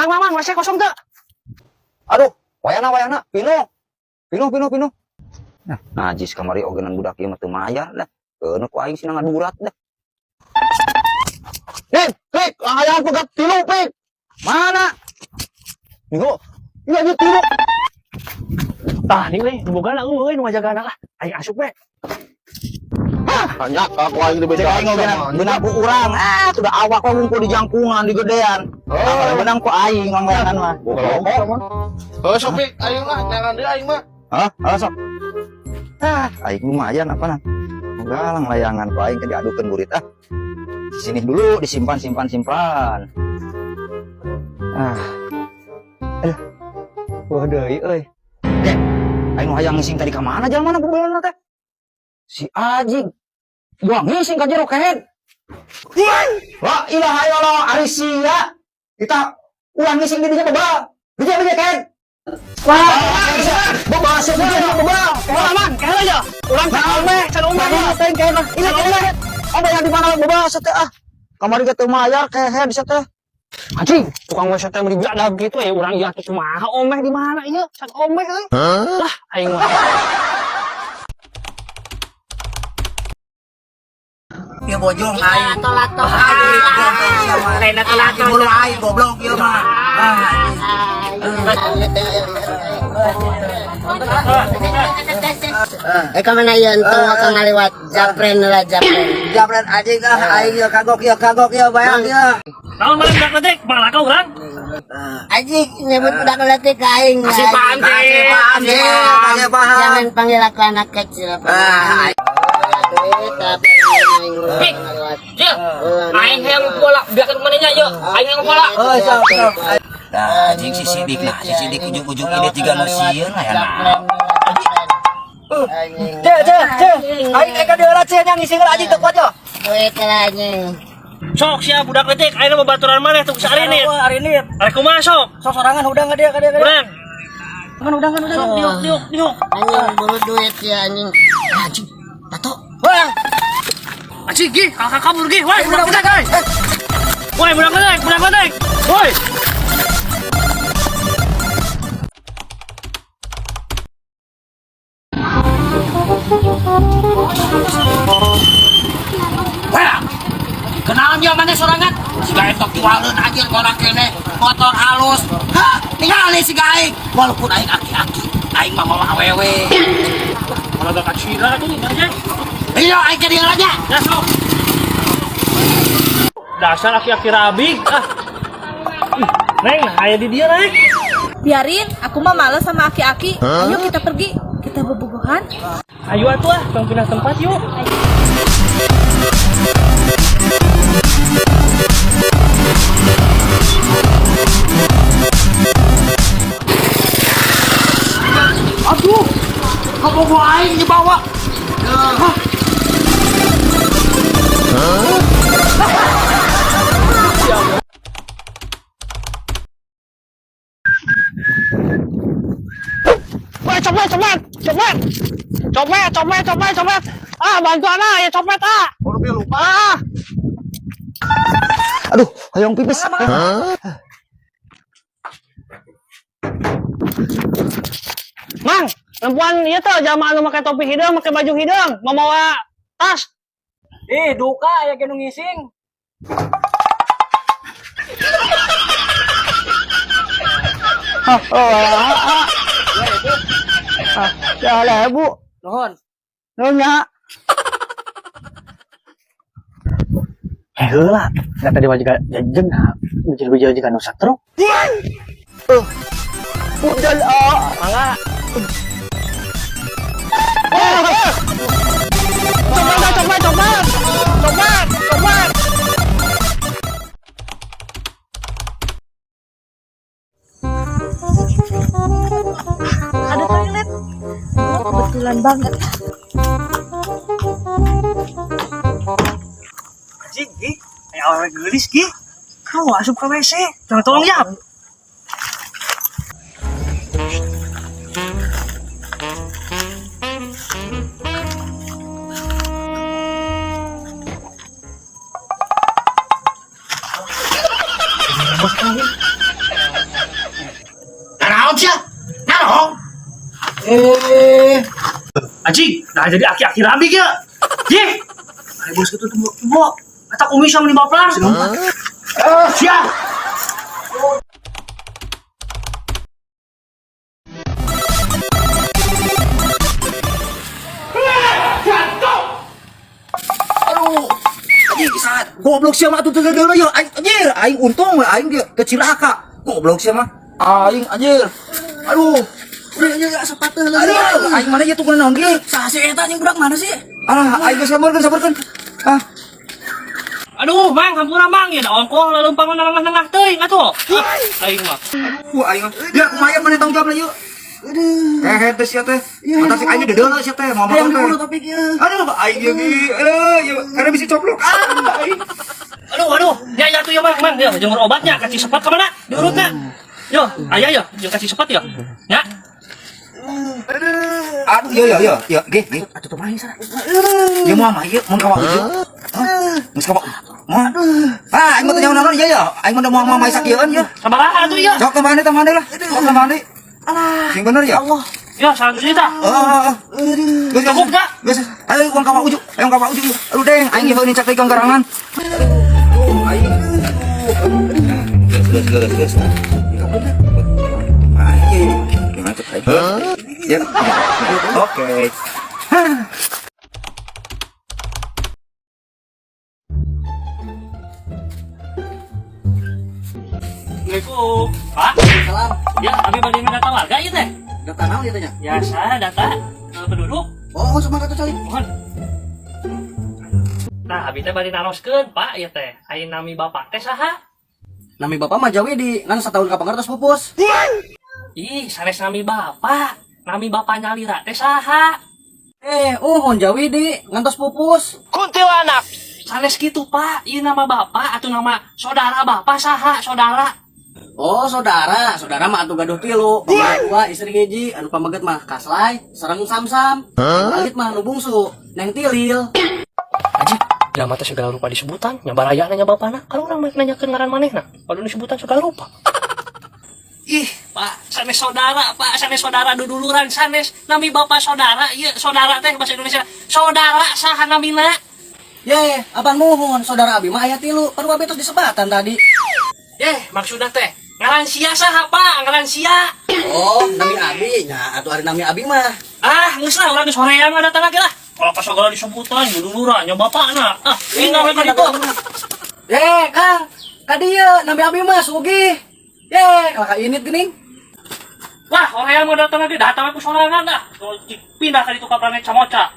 Mang, mang, mang, WC kosong teu? Aduh, wayana wayana, pinuh. Pinuh pinuh pinuh. Nah, najis kamari ogenan budak ieu mah teu mayar dah. Keun ku aing sina ngadurat dah. Nih, pik, hayang pegat tilu pik. Mana? Minggu. Iya ieu tilu. Tah, nih euy, nu boga euy nu ngajagana lah. Aing asup we. Banyak aku aing di Cek aing ogenan beunang ku urang. Ah, sudah awak we ngumpul di jangkungan di gedean. Oh. Beunang ku aing nganggonan mah. Oh, sok pik, aing lah, jangan dia aing mah. Hah? Hah, sok. Ah, aing lumayan apa nah. Galang layangan ku aing teh diadukeun burit ah. Di sini dulu disimpan simpan simpan. Ah. Aduh. Wah deui euy. Dek, aing nu hayang ngising tadi ka mana jalmana bubulana teh? Si Ajig. Buang ngising ka jero kehed. La ilaha illallah ari sia. Kita ulah ngising di dinya bebal. Dinya dinya kehed. Wah, bebal sia dinya bebal. Oh, aman, kehed aja. Urang can omeh, can omeh. Nah, teh kehed lah. Ini kehed. Oh, yang di mana bebal sia teh ah. Kamari ge teu mayar kehed sia teh. Anjing, tukang WC teh meuli biadab gitu ya urang ieu atuh kumaha omeh di mana ieu? Can omeh euy. Lah, aing mah. Ya bojong aing. Lato-lato. Lain lato-lato bulu aing goblok ieu mah. Eh kemana ya entong ka ngaliwat japren lah japren. Jabret anjing ah aing ieu kagok ieu bayang ieu. Naon mana budak leutik? Malaka urang. Anjing nyebut budak leutik ka aing. Kasih paham, Cik. Kasih paham, Cik. Kasih paham. Jangan panggil aku anak kecil. Ah, Pik. Yuk, aing hayang bola, biarkan manehnya yuk. Aing hayang bola. Oh, sok sok. Nah, anjing si Sidik nah, si Sidik ujung-ujung ini tiga nu sieun lah ya nah. Anjing. Cek, cek, cek. Aing eka diheula cek nya ngisi heula anjing teu kuat yo. Duit lah anjing. Sok sia budak leutik, aing mah baturan maneh tuh sarinit. Arinit. Arek kumaha sok? Sok sorangan hudang ka dia ka dia ka dia. Urang. Kan hudang Sok diuk diuk diuk. Anjing buru duit ya anjing. Anjing. Tato. Wah, Anjing gih, kakak kabur gih. Woi, budak leutik. Woi, budak leutik, budak leutik. Woi. Wah. Kenalan dia mana sorangan? Siga etok jualeun anjir korak kene, motor halus. Hah, ningali siga aing. Walaupun aing aki-aki, aing mah mawa awewe. Kalau gak kacira tuh anjing. Iya, aing ke dieu aja. Ya sok. Dasar aki-aki rabik ah. Ih, Neng, aya di dia, Neng. Biarin, aku mah males sama aki-aki. Ayo kita pergi, kita bobogohan. Ayo atuh ah, tong pindah tempat yuk. Aduh, kabogo aing dibawa. Woi, copet, copet, copet. Copet, copet, copet, copet. Ah, bantu anak ya copet ah. Lupa. Ah. Aduh, hayang pipis. Mang, perempuan ieu teh jalma anu make topi hideung, make baju hideung, mamawa tas. Ih, duka ya nu ngising. Oh, ah, ah. Ah, ya lah, Bu. Nuhun. Nuhun nya. Eh heula, da tadi mah juga jejeg bijil-bijil juga nu satruk. Udah ah. Mangga. Copet, copet, copet. Copet, copet. Ada toilet. Oh, kebetulan banget. Anjing, gih. Aya awewe geulis, gih. Kau asup ka WC. Jangan tolong ya. Anjing, nah jadi aki-aki rabi ge. Ye. Ayo bos kitu tuh cuma. Eta kumis meni baplang. Eh, sia. Aduh. Anjing saat goblok sia mah atuh teu deuleu yeuh. Aing anjir, aing untung we aing dia teu cilaka. Goblok sia mah. Aing anjir. Aduh. Udah ya sepatu lah. Aduh, aing mana ieu tuh kunaon ge? Saha sih eta anjing budak mana sih? Alah, aing geus sabarkeun sabarkeun. Ah, Aduh, Mang, hampura Mang ya da ongkoh laleumpang nengah-nengah teuing atuh. Aing mah. aduh aing. Ya kumaha mana tanggung jawab lah yeuh. Aduh. Kehet teh sia teh. Mata si aing dedeuleu sia teh mau Hayang motor diurut teh. tapi kieu. Aduh, aing ieu ge. Aduh, ieu karena bisa coplok. Ah, aing. Aduh, aduh. Ya ya tuh ya Mang, Mang. Ya, jemur obatnya kasih sepat ka mana? Diurutna. Yo, aya yo, jeung kasih sepat yo. Ya. Aduh, yo yo yo, yo, ge, ge. Atuh teu main sana. Ieu moal mah ieu mun ka ujung. Hah? Geus ka Moal. Ah, aing mah teu nyaho naon ieu ya. Aing mah moal moal mai sakieun ieu. Sabaraha atuh ieu? Sok tambahan deui, tambahan deui lah. Sok tambahan deui. Alah. Sing bener ya. Allah. Yo, 100 juta. Heeh. Geus Cukup gak? Geus. Ayo uang ka ujuk. Ayo ka ujuk. Aduh deng, aing ieu nincak deui ganggarangan. Aduh, aing. Geus geus geus geus. Ah, iya, iya. Gimana tuh, aing? Ya. Oke. Assalamualaikum. Pak. Salam. Ya, abi bade data warga ieu teh. Data naon ieu teh nya? Biasa data penduduk. Oh, semangat tuh calik. Mohon. Nah, abi teh bade naroskeun, Pak, ieu teh. Aya nami bapak teh saha? Nami bapak mah jawi di ngan satahun kapangker tos pupus. Ih, sanes nami bapak. Nami bapak nyalira teh saha? Uhun jawi di ngantos pupus. Kuntilanak. Sanes kitu, Pak. Ieu nama bapak atau nama saudara bapak saha? Saudara. Oh, saudara, saudara mah atuh gaduh tilu, pameget dua, istri hiji, anu pameget mah kaslay, sareng samsam. Alit mah nu bungsu, neng tilil. Anjing, drama teh segala rupa disebutan, nya baraya nanya bapana. Kalau urang mah nanyakeun ngaran manehna, padahal disebutan segala rupa. Ih, Pak, sanes saudara, Pak, sanes saudara duduluran sanes nami bapak saudara, ieu saudara teh bahasa Indonesia. Saudara saha namina? Ye, abang muhun, saudara abi mah aya tilu, pan wabe tos disebatan tadi. Yeh, maksudna teh ngaran sia saha, Pak? Ngaran sia. Oh, nami abi, nya atuh ari nami abi mah. Ah, geus lah urang geus hoream datang lagi lah. Kalau pas segala disebutan duduluran nya bapakna. Ah, pindah we ka ditu. Ye, Kang, ka dieu nami abi mah Sugih. Ye, kakak init geuning. Wah, hoream mah datang lagi, datang we ku sorangan lah. Pindah ka ditu ka planet Camoca.